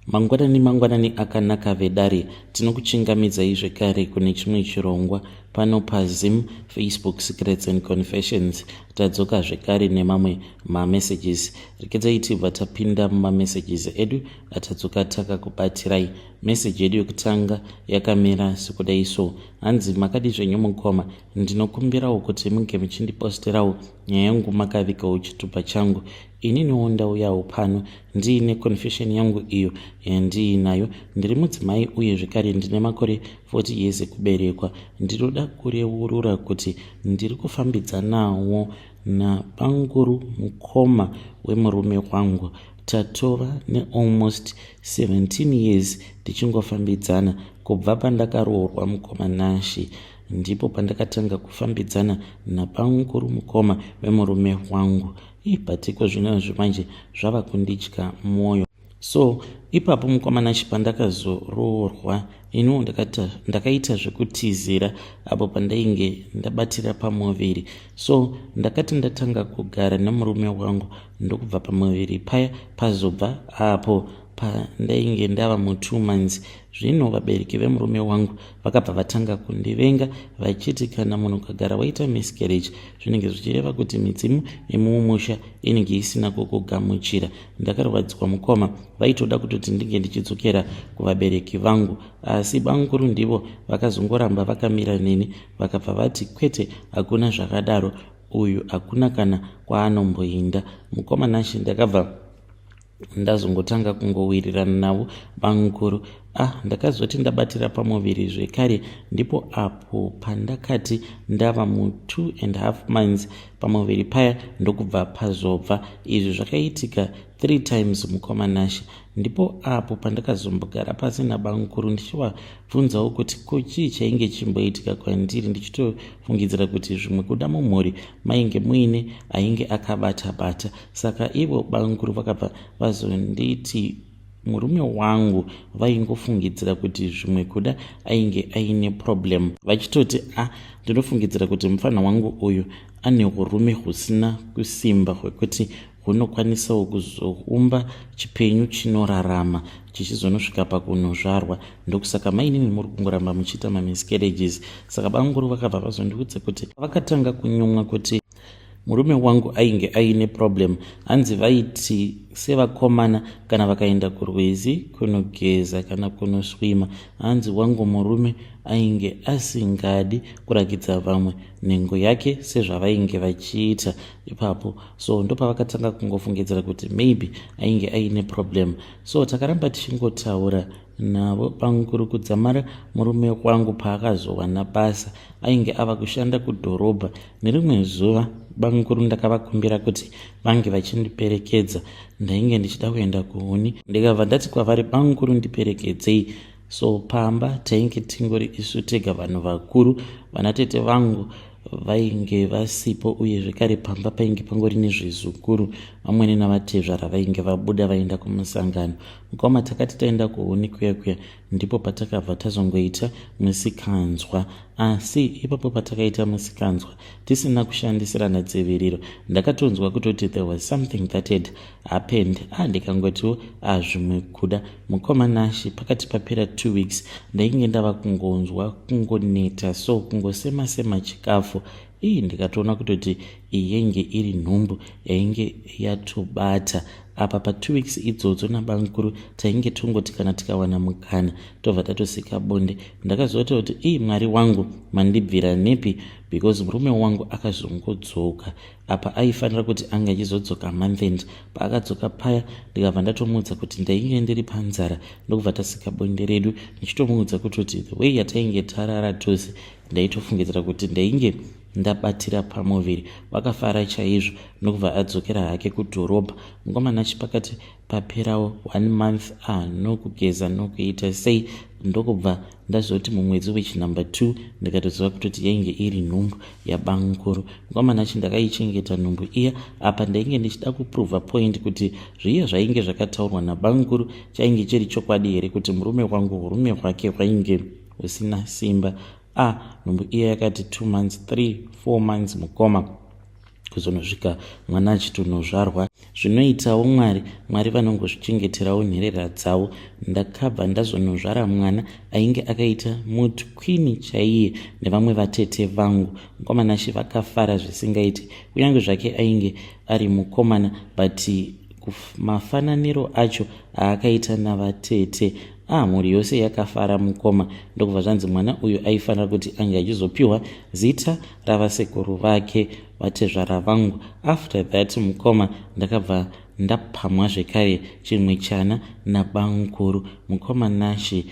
Mangwanani mangwanani akanaka vedare, tinokuchingamidzai zvekare kune chimwe chirongwa pano paZim Facebook Secrets and Confessions. Tadzoka zvekare nemamwe mamessages. Rekedzai tibva tapinda mumamessages edu atadzoka takakubatirai. Message yedu yekutanga yakamira sekudai so. Hanzi makadi zvenyu mukoma, ndinokumbirawo kuti munge muchindiposterawo nyaya yangu makavigawo chitupa changu. Ininiwo ndauyawo pano ndiine confession yangu iyo yandiinayo. Ndiri mudzimai uye zvekare ndine makore 40 years ekuberekwa. Ndinoda kureurura kuti ndiri kufambidzanawo nabanguru mukoma wemurume wangu. Tatova nealmost 17 years tichingofambidzana kubva pandakaroorwa mukoma Nashy. Ndipo pandakatanga kufambidzana nabanguru mukoma wemurume wangu. Ih but iko zvino izvi manje zvava kundidya mwoyo. So ipapo mukoma Nashy pandakazoroorwa iniwo ndakaita zvekutizira apo pandainge ndabatira pamuviri. So ndakati ndatanga kugara nemurume wangu ndokubva pamuviri paya pazobva apo pandainge ndava mutwo months. Zvino vabereki vemurume wangu vakabva vatanga kundivenga vachiti kana munhu ukagara waita miscarriage zvinenge zvichireva kuti midzimu yemumusha inenge isina kukugamuchira. Ndakarwadziwa mukoma, vaitoda kutoti ndinge ndichidzokera kuvabereki vangu asi bamukuru ndivo vakazongoramba vakamira neni vakabva vati kwete hakuna zvakadaro uyu hakuna kana kwaanomboinda. Mukoma Nashe ndakabva ndazongotanga kungowirirana navo bamukuru. Ah ndakazoti ndabatira pamuviri zvekare ndipo apo pandakati ndava mu 2 and half months pamuviri paya ndokubva pazobva. Izvi zvakaitika 3 times mukoma Nashe. Ndipo apo pandakazombogara pasi nabamukuru ndichivabvunzawo kuti ko chii chainge chimboitika kwandiri ndichitofungidzira kuti zvimwe kuda mumhuri mainge muine ainge akabata bata. Saka ivo bamukuru vakabva vazonditi murume wangu vaingofungidzira kuti zvimwe kuda ainge aine problem vachitoti a ah, ndinofungidzira kuti mufana wangu uyu ane urume husina kusimba hwekuti hunokwanisawo kuzoumba chipenyu chinorarama chichizonosvika pakunozvarwa. Ndokusaka mainini muri kungoramba muchiita mamiscarriages. Saka bamukuru vakabva vazondiudza kuti vakatanga kunyumwa kuti murume wangu ainge aine problem. Hanzi vaiti sevakomana kana vakaenda kurwizi kunogeza kana kunoswima, hanzi wangu murume ainge asingadi kurakidza vamwe nhengo yake sezvavainge vachiita ipapo. So ndopavakatanga kungofungidzira kuti maybe ainge aine problem. So takaramba tichingotaura navo bamukuru kudzamara murume wangu paakazowana basa ainge ava kushanda kudhorobha. Nerimwe zuva bamukuru ndakavakumbira kuti vange vachindiperekedza, ndainge ndichida kuenda kuhuni. Ndikabva ndati kwavari bamukuru ndiperekedzei. So pamba tainge tingori isu tega vanhu vakuru, vanatete vangu vainge vasipo uye zvekare pamba painge pangori nezvizukuru vamwene navatezvara vainge vabuda vaenda kumusangano. Mukoma takati taenda kuhuni kuya kuya ndipo patakabva tazongoita musikanzwa. Asi ipapo patakaita musikanzwa tisina kushandisirana dziviriro ndakatonzwa kutoti there was something that had happened. Ah, ndikangotiwo ah, zvimwe kuda mukoma Nashe. Pakati papera 2 weeks ndainge ndava kungonzwa kungoneta so kungosema sema chikafu. Ii ndikatoona kutoti iyi yainge iri nhumbu yainge yatobata. Apa pa 2 weeks idzodzo nabamukuru tainge tongoti kana tikawana mukana tobva tatosika bonde. Ndakazoti kuti ii Mwari wangu mandibvira nepi, because murume wangu akazongodzoka apa aifanira kuti ange achizodzoka month end. Paakadzoka paya ndikabva ndatomuudza kuti ndainge ndiri panzara ndokubva tasika bonde redu, ndichitomuudza kutoti the way yatainge tarara tose ndaitofungidzira kuti ndainge ndabatira pamuviri. Vakafara chaizvo ndokubva adzokera hake kudhorobha. Mukomana chipakati paperawo 1 month ah, nokugeza nokuita sei ndokubva ndazoti mumwedzi wechinumber 2 ndikatoziva kutoti yainge iri nhumbu yabamukuru. Mukomana chi ndakaichengeta nhumbu iya. Apa ndainge ndichida kuprova point kuti zviya zvainge zvakataurwa nabamukuru chainge chiri chokwadi here kuti murume wangu urume hwake hwainge husina simba. Ah, nhumbu iya yakati 2 months 3 4 months mukoma. Kuzonosvika mwana achitonozvarwa. Zvinoitawo Mwari, Mwari vanongozvichengeterawo nherera dzavo. Ndakabva ndazonozvara mwana ainge akaita mutwini chaiye nevamwe vatete vangu. Mukoma Nashe vakafara zvisingaiti. Kunyange zvake ainge ari mukomana but mafananiro acho aakaita navatete ah mhuri yose yakafara mukoma ndokubva zvanzi mwana uyu aifanira kuti ange achizopiwa zita ravasekuru vake vatezvara vangu. After that mukoma ndakabva ndapamwa zvekare chimwe chana nabamukuru. Mukoma Nashe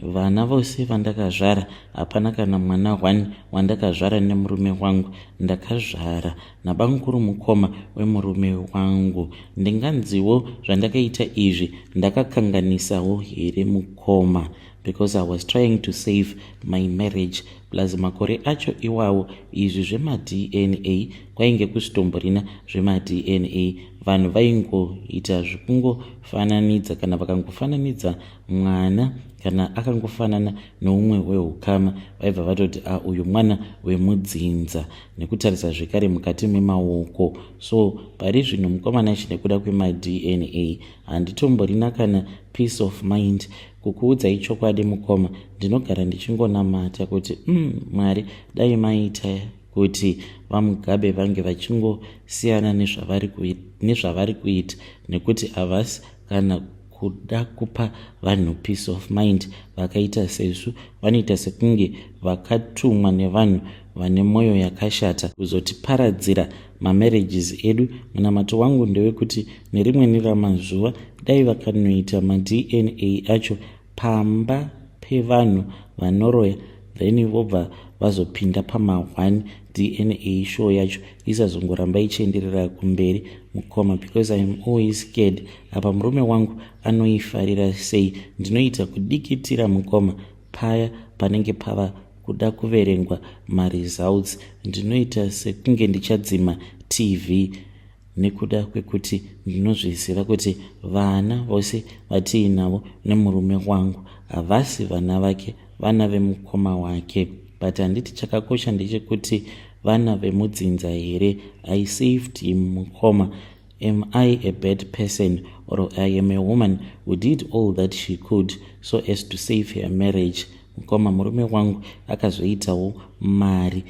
vana vose vandakazvara hapana kana mwana one wandakazvara nemurume wangu. Ndakazvara nabamukuru mukoma wemurume wangu. Ndinganziwo zvandakaita izvi ndakakanganisawo here mukoma? Because I was trying to save my marriage plus makore acho iwawo izvi zvemaDNA kwainge kusitomborina zvemaDNA. Vanhu vaingoita zvekungofananidza kana vakangofananidza mwana kana akangofanana neumwe weukama vaibva vatoti a uyu mwana wemudzinza nekutarisa zvekare mukati memaoko. So pari zvino mukoma Nashe nekuda kwemaDNA handitomborina kana peace of mind. Kukuudzai chokwadi mukoma ndinogara ndichingonamata kuti Mwari dai maita kuti vaMugabe vange vachingosiyana nezvavari kuita nekuti havasi kana kuda kupa vanhu peace of mind. Vakaita sesu vanoita sekunge vakatumwa nevanhu vane mwoyo yakashata kuzotiparadzira mamarriages edu. Munamato wangu ndewekuti nerimwe neramazuva dai vakanoita maDNA acho pamba pevanhu vanoroya then vobva vazopinda pama1 DNA show yacho isazongoramba ichienderera kumberi mukoma because I am always scared. Apa murume wangu anoifarira sei ndinoita kudikitira mukoma paya panenge pava kuda kuverengwa maresults ndinoita sekunge ndichadzima TV nekuda kwekuti ndinozviziva kuti vana vose vatiinavo nemurume wangu havasi vana vake, vana vemukoma wake. But handiti chakakosha ndechekuti vana vemudzinza here? I saved him mukoma. Am I a bad person or I am a woman who did all that she could so as to save her marriage? Mukoma murume wangu akazoitawo mari.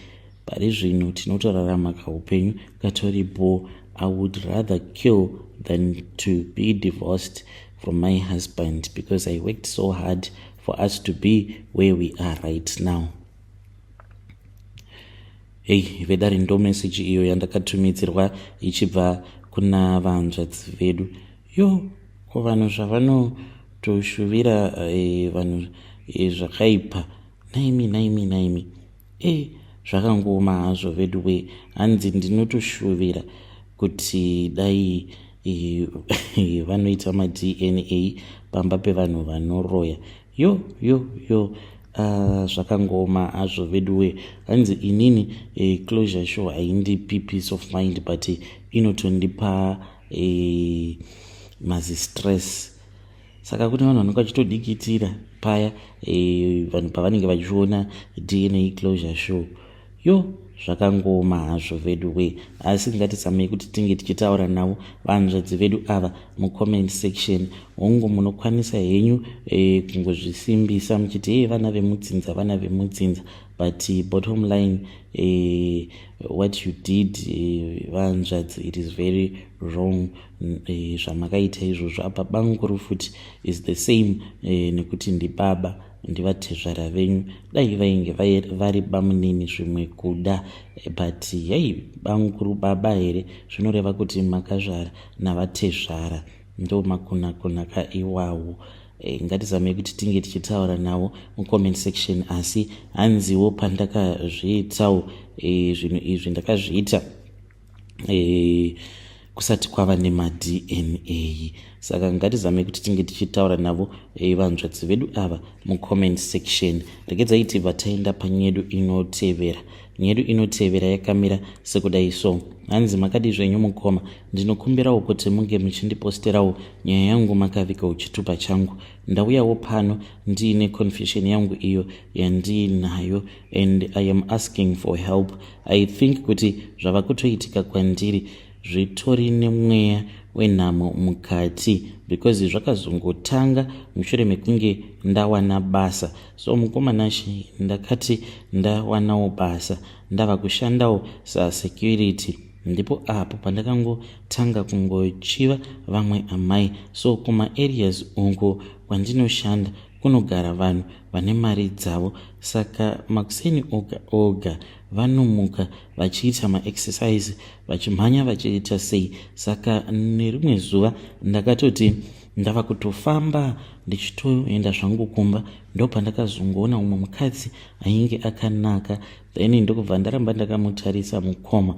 Pari zvino tinotorarama kaupenyu katori bho. I would rather kill than to be divorced from my husband because I worked so hard for us to be where we are right now. Hei vedare, ndo meseji iyo yandakatumidzirwa ichibva kuna vanzvadzi vedu. Yo, ko vanhu zvavanotoshuvira vanhu zvakaipa naimi naimi naimi zvakangooma hazvo vedu we. Hanzi ndinotoshuvira kuti dai vanoita maDNA pamba pevanhu vanoroya. Yo yo yo, zvakangooma hazvo vedu we. Hanzi inini closure show haindipi peace of mind but inotondipa mazistress. Saka kune vanhu vanenge vachitodikitira paya vanhu pavanenge vachiona DNA closure show. Yo, zvakangooma hazvo vedu we, asi ngatizamei kuti tinge tichitaura navo vanzvadzi vedu ava mucomment section. Hongu, munokwanisa henyu kungozvisimbisa muchiti hei vana vemudzinza, vana vemudzinza, but bottom line what you did vanzvadzi, it is very wrong zvamakaita izvozvo. Apa banguru futi is the same nekuti ndibaba, ndivatezvara venyu. Dai vainge vari bamunini zvimwe kuda, but hei, banguru baba here? Zvinoreva kuti makazvara navatezvara, ndo makunakuna iwawo. Ngatizamei kuti tinge tichitaura navo mucomment section. Asi hanziwo pandakazviitawo zvinhu izvi ndakazviita. Kusati kwava nemaDNA. Saka ngatizame kuti tinge tichitaura navo vanzvadzi vedu ava mucomment section. Regedzai tibva taenda panyedu inotevera. Nyedu inotevera yakamira sekudai so. Hanzi, "Makadi zvenyu mukoma? Ndinokumbirawo kuti munge muchindiposterawo nyaya yangu makavigawo chitupa changu. Ndauyawo pano ndiine confession yangu iyo yandiinayo and I am asking for help. I think kuti zvava kutoitika kwandiri zvitori nemweya wenhamo mukati because zvakazongotanga mushure mekunge ndawana basa. So mukoma Nashe, ndakati ndawanawo basa, ndava kushandawo sasecurity, ndipo apo pandakangotanga kungochiva vamwe amai. So kumaareas uko kwandinoshanda kunogara vanhu vane mari dzavo, saka makuseni oga oga vanomuka vachiita maexercise, vachimhanya, vachiita sei. Saka nerimwe zuva ndakatoti ndava kutofamba ndichitoenda zvangu kumba, ndopandakazongoona umwe mukadzi ainge akanaka. Then ndokubva ndaramba ndakamutarisa mukoma.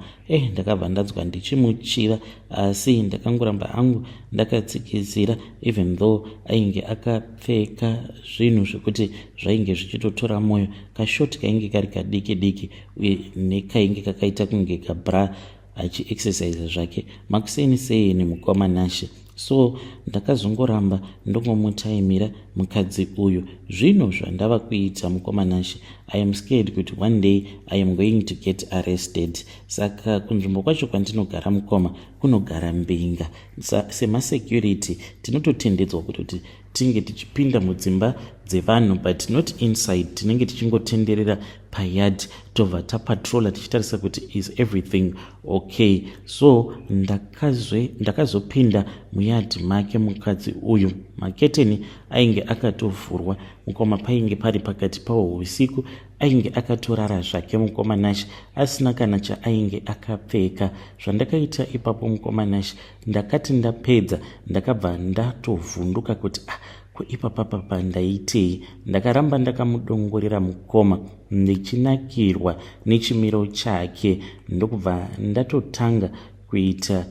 Ndakabva ndanzwa ndichimuchiva, asi ndakangoramba hangu ndakatsikitsira, even though ainge akapfeka zvinhu zvekuti zvainge zvichitotora mwoyo, kashort kainge kari kadiki diki uye nekainge kakaita kunge kabra, achiexercise zvake makuseni seini, mukoma Nashe. So ndakazongoramba ndongomutaimira mukadzi uyu. Zvino zvandava kuita, mukoma Nashe, I am scared kuti one day I am going to get arrested. Saka kunzvimbo kwacho kwandinogara, mukoma, kunogara mbinga. Semasecurity tinototendedzwa kutoti tinge tichipinda mudzimba dzevanhu, but not inside. Tinenge tichingotenderera payard, tobva tapatrola tichitarisa kuti is everything okay. So ndakazopinda muyard make mukadzi uyu. Maketeni ainge akatovhurwa, mukoma. Painge pari pakati pawo usiku. Ainge akatorara zvake, mukoma Nashe, asina kana chaainge akapfeka. Zvandakaita ipapo, mukoma Nashe, ndakati ndapedza ndakabva ndatovhunduka kuti, ah, ko ipapapapa ndaitei? Ndakaramba ndakamudongorera, mukoma, ndichinakirwa nechimiro chake, ndokubva ndatotanga kuita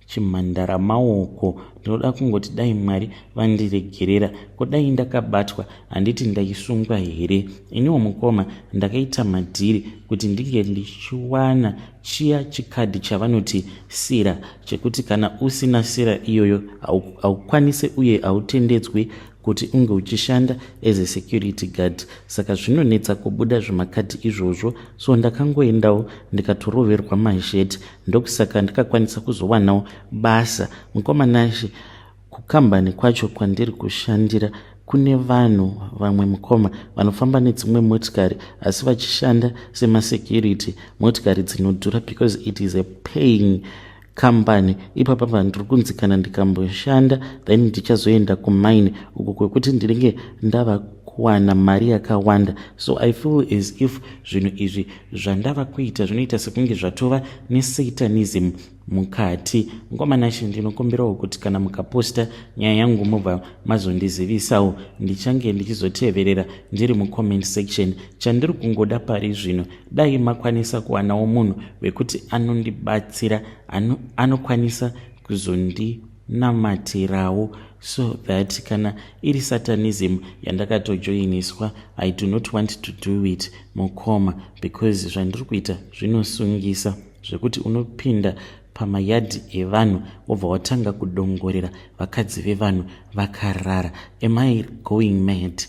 chimhandara maoko. Ndinoda kungoti dai Mwari vandiregerera. Kudai ndakabatwa, handiti ndaisungwa here? Iniwo, mukoma, ndakaita madhiri kuti ndinge ndichiwana chiya chikadhi chavanoti sira, chekuti kana usina sira iyoyo haukwanisi uye hautendedzwi kuti unge uchishanda as a security guard. Saka zvinonetsa kubuda zvimakadhi izvozvo. So ndakangoendawo ndikatoroverwa mazheti, ndokusaka ndikakwanisa kuzowanawo basa. Mukoma Nashe, kukambani kwacho kwandiri kushandira kune vanhu vamwe, mukoma, vanofamba nedzimwe motikari asi vachishanda semasecurity, motikari dzinodhura, because it is a paying company. Ipapa vandiri kunzi kana ndikamboshanda, then ndichazoenda kumine uko kwekuti ndinenge ndava kuwana mari yakawanda. So I feel as if zvinhu izvi zvandava kuita zvinoita sekunge zvatova nesatanism mukati. Mukoma Nashe, ndinokumbirawo kuti kana mukaposta nyaya yangu mubva mazondizivisawo. Ndichange ndichizoteverera ndiri mucomment section. Chandiri kungoda pari zvino, dai makwanisa kuwanawo munhu wekuti anondibatsira, anokwanisa kuzondinamatirawo, so that kana iri satanism yandakatojoiniswa, I do not want to do it, mukoma, because zvandiri kuita zvinosungisa, zvekuti unopinda pamayadhi evanhu wobva watanga kudongorera vakadzi vevanhu vakarara. Am I going mad?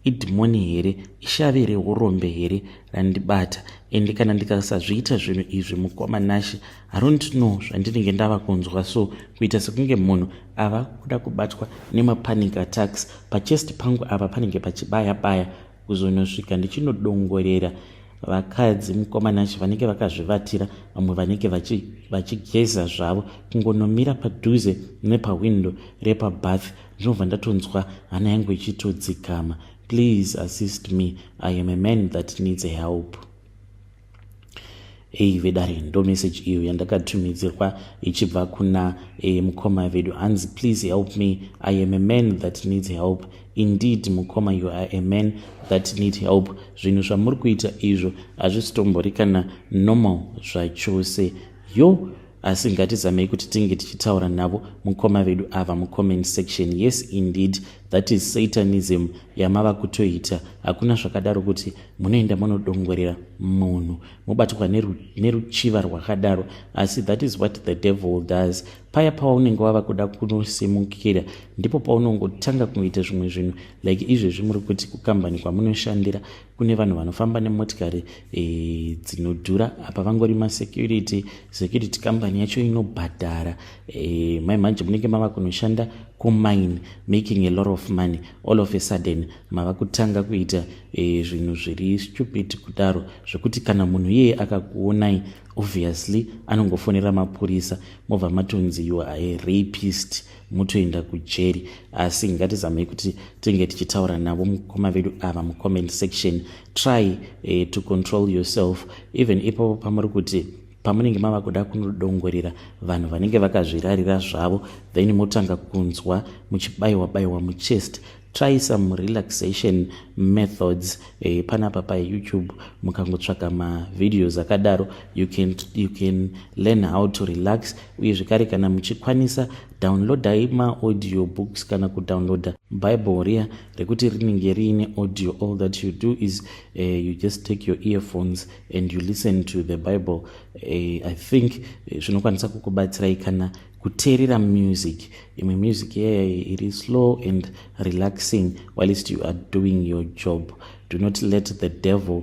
Idhimoni here? Ishave reurombe here randibata? Ende kana ndikasazviita zvinhu izvi, mukoma Nashe, I don't know zvandinenge ndava kunzwa. So kuita sekunge munhu ava kuda kubatwa nemapanic attacks. Pachest pangu apa panenge pachibaya baya kuzonosvika ndichinodongorera vakadzi, mukoma Nashe, vanenge vakazvivatira, vamwe vanenge vachigeza zvavo. Kungonomira padhuze nepahwindo repabath, ndinobva ndatonzwa hana yangu ichitodzikama. Please assist me. I am a man that needs help." Ei vedare, ndo message iyo yandakatumidzirwa ichibva kuna mukoma vedu. Hanzi, "Please help me. I am a man that needs help." Indeed, mukoma, you are a man that need help. Zvinhu zvamuri kuita izvo hazvisitombori kana normal zvachose. Yo. Asi ngatizamei kuti tinge tichitaura navo mukoma vedu ava mucomment section. Yes indeed, that is satanism yamava kutoita. Hakuna zvakadaro kuti munoenda munodongorera munhu mobatwa neruchiva rwakadaro. Asi that is what the devil does. Paya paunenge wava kuda kunosimukira, ndipo paunongotanga kuita zvimwe zvinhu. Like izvezvi muri kuti kukambani kwamunoshandira kune vanhu vanofamba nemotikari dzinodhura, apa vangori masecurity. Security company yacho inobhadhara. Mai manje munenge mava kunoshanda kumine, making a lot of money. All of a sudden mava kutanga kuita zvinhu zviri stupid kudaro, zvekuti kana munhu iyeye akakuonai, obviously anongofonera mapurisa, mobva matonzi you are a rapist, mutoenda kujeri. Asi ngatizamei kuti tinge tichitaura navo mukoma vedu ava mucomment section. Try to control yourself. Even ipapo pamuri kuti pamunenge mava kuda kunodongorera vanhu vanenge vakazvirarira zvavo, then motanga kunzwa muchibayiwa bayiwa muchest, try some relaxation methods. Panapa paYouTube mukangotsvaka mavideos akadaro, you can learn how to relax. Uye zvekare kana muchikwanisa, downloadai maaudio books kana kudownloada Bible riya rekuti rinenge riine audio. All that you do is you just take your earphones and you listen to the Bible. I think zvinokwanisa kukubatsirai, kana kuteerera music, imwe music yaya iri slow and relaxing whilst you are doing your job. Do not let the devil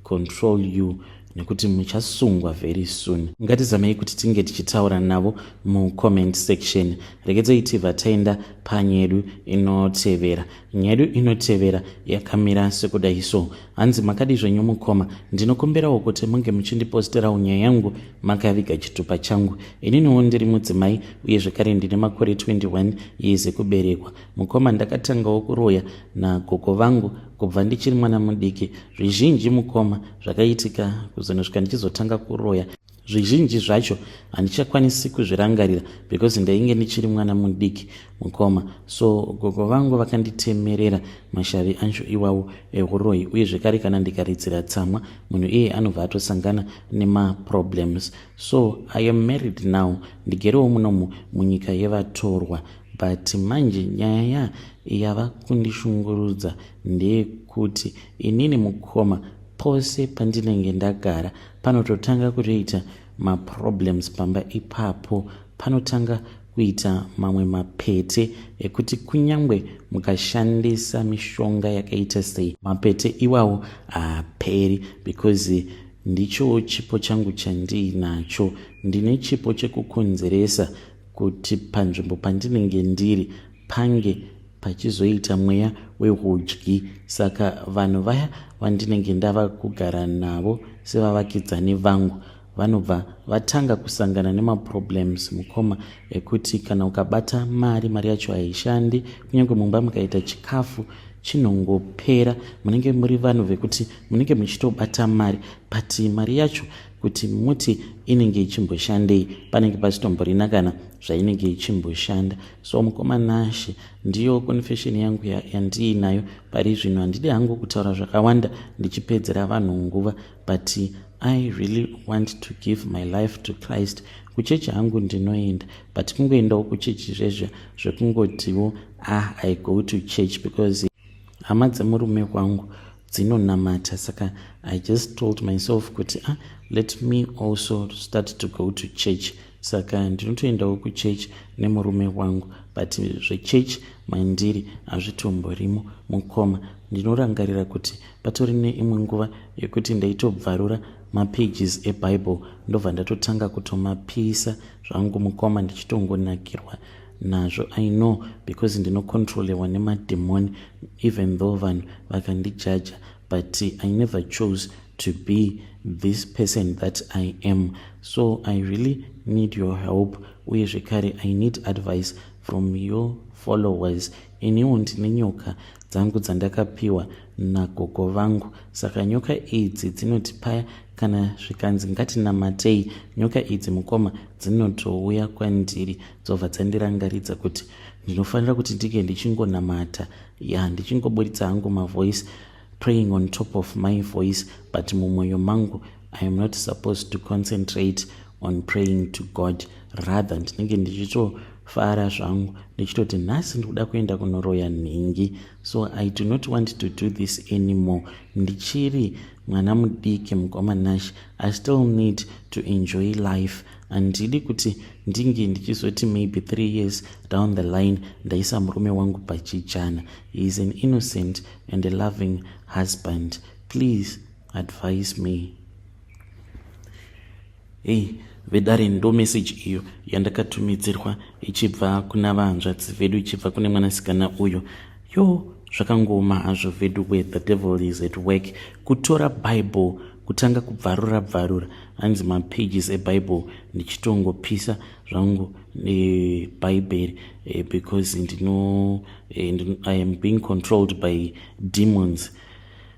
control you, nekuti muchasungwa very soon. Ngatizamei kuti tinge tichitaura navo mucomment section. Regedzei tibva taenda panyedu inotevera. Nyedu inotevera yakamira sekudai so. Hanzi, "Makadi zvenyu mukoma? Ndinokumbirawo kuti munge muchindiposterawo nyaya yangu makaviga chitupa changu. Ininiwo ndiri mudzimai, uye zvekare ndine makore 21 years ekuberekwa. Mukoma, ndakatangawo kuroya nagogo vangu kubva ndichiri mwana mudiki. Zvizhinji mukoma zvakaitika kuzonosvika ndichizotanga kuroya, zvizhinji zvacho handichakwanisi kuzvirangarira because ndainge ndichiri mwana mudiki mukoma. So gogo vangu vakanditemerera mashavi acho iwawo euroyi. Uye zvekare kana ndikaridzira tsamwa, munhu iyeye anobva atosangana nemaproblems. So I am married now, ndigerewo munomu munyika yevatorwa. But manje nyaya yava kundishungurudza ndeyekuti inini mukoma, pose pandinenge ndagara panototanga kutoita maproblems pamba ipapo. Panotanga kuita mamwe mapete ekuti kunyange mukashandisa mishonga yakaita sei, mapete iwawo haaperi, because ndicho chipo changu chandiinacho. Ndine chipo chekukonzeresa kuti panzvimbo pandinenge ndiri pange pachizoita mweya wehudyi. Saka vanhu vaya vandinenge ndava kugara navo sevavakidzani vangu vanobva vatanga kusangana nemaproblems mukoma, ekuti kana ukabata mari, mari yacho haishandi. Kunyange mumba mukaita chikafu, chinongopera. Munenge muri vanhu vekuti munenge muchitobata mari, but mari yacho kuti muti inenge ichimboshandei, panenge pasitomborina kana zvainenge ichimboshanda. So mukoma Nashe, ndiyo confession yangu yandiinayo pari zvino. Handidi hangu kutaura zvakawanda ndichipedzera vanhu nguva, but I really want to give my life to Christ. Kuchechi hangu ndinoenda, but kungoendawo kuchechi zvezvo zvekungotiwo, ah, I go to church because hama dzemurume wangu dzinonamata. Saka I just told myself kuti, ah, let me also start to go to church. Saka ndinotoendawo kuchechi nemurume wangu, but zvechechi mandiri hazvitomborimo mukoma. Ndinorangarira kuti patori neimwe nguva yekuti ndaitobvarura mapages eBible, ndobva ndatotanga kutomapisa zvangu mukoma, ndichitongonakirwa nazvo. I know because ndinocontrolewa nemadhimoni. Even though vanhu vakandijaja, but I never chose to be this person that I am. So I really need your help, uye zvekare I need advice from your followers. Iniwo ndine nyoka dzangu dzandakapiwa nagogo vangu. Saka nyoka idzi dzinoti paya kana zvikanzi ngatinamatei, nyoka idzi mukoma dzinotouya kwandiri, dzobva dzandirangaridza kuti ndinofanira kuti ndinge ndichingonamata ya, ndichingoburitsa hangu mavoice, praying on top of my voice, but mumwoyo mangu I am not supposed to concentrate. on praying to God. Rather, ndinenge ndichitofara zvangu, ndichitoti nhasi ndikuda kuenda kunoroya nhingi. So I do not want to do this anymore. Ndichiri mwana mudiki, mukoma Nash. I still need to enjoy life. Handidi kuti ndinge ndichizoti maybe 3 years down the line ndaisa murume wangu pachijana. He is an innocent and a loving husband. Please advise me. Hei vedare, ndo meseji iyo yandakatumidzirwa ichibva kuna vahanzvadzi vedu, ichibva kune mwanasikana uyo. Yo, zvakangoma hazvo vedu where the devil is at work. Kutora Bible, kutanga kubvarura bvarura, hanzi mapages eBible, ndichitongopisa zvangu Bhaibheri because ndino I am being controlled by demons.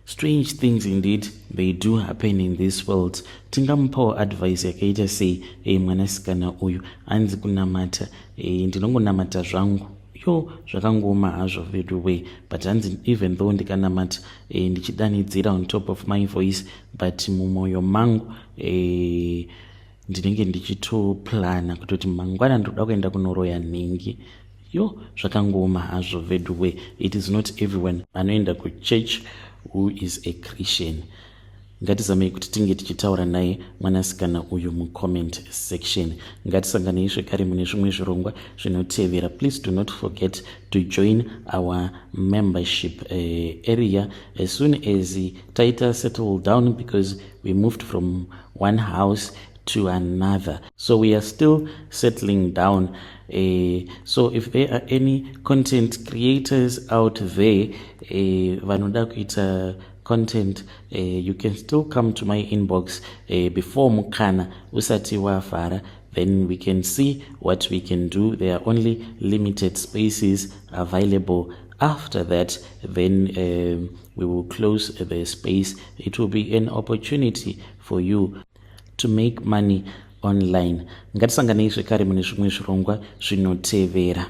Strange things indeed, they do happen in this world. Tingamupawo advice yakaita sei mwanasikana uyu? Hanzi kunamata, ndinongonamata zvangu. Yo, zvakangoma hazvo vedu way, but hanzi even though ndikanamata, ndichidanidzira on top of my voice, but mumwoyo mangu ndinenge ndichitoplana kutoti mangwana ndoda kuenda kunoroya nhingi. Yo, zvakangoma hazvo vedu way. It is not everyone anoenda kuchurch who is a Christian. Ngatizamei kuti tinge tichitaura naye mwanasikana uyu mucomment section. Ngatisanganei zvekare mune zvimwe zvirongwa zvinotevera. Please do not forget to join our membership area as soon as taita settle down, because we moved from one house to another, so we are still settling down. So if there are any content creators out there vanoda kuita content, you can still come to my inbox before mukana usati wavhara, then we can see what we can do. There are only limited spaces available. After that, then we will close the space. It will be an opportunity for you to make money online. Ngatisanganei zvekare mune zvimwe zvirongwa zvinotevera.